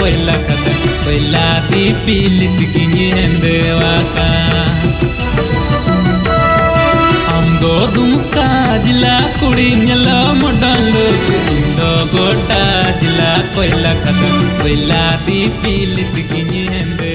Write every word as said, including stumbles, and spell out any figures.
ᱠᱚᱭᱞᱟ ᱠᱷᱟᱫᱟᱱ ᱠᱚᱭᱞᱟ ᱫᱤᱯᱤᱞ ᱛᱮᱜᱤᱧ ᱦᱮᱸᱫᱮᱣᱟᱠᱟᱱ᱾ ᱟᱢ ᱫᱚ ᱫᱩᱢᱠᱟ ᱡᱮᱞᱟ ᱠᱩᱲᱤ ᱧᱮᱞᱚᱜ modern look, ᱤᱧ ᱫᱚ ᱜᱚᱴᱟ ᱡᱮᱞᱟ ᱠᱚᱭᱞᱟ ᱠᱷᱟᱫᱟᱱ ᱠᱚᱭᱞᱟ ᱫᱤᱯᱤᱞ ᱛᱮᱜᱤᱧ ᱦᱮᱸᱫᱮ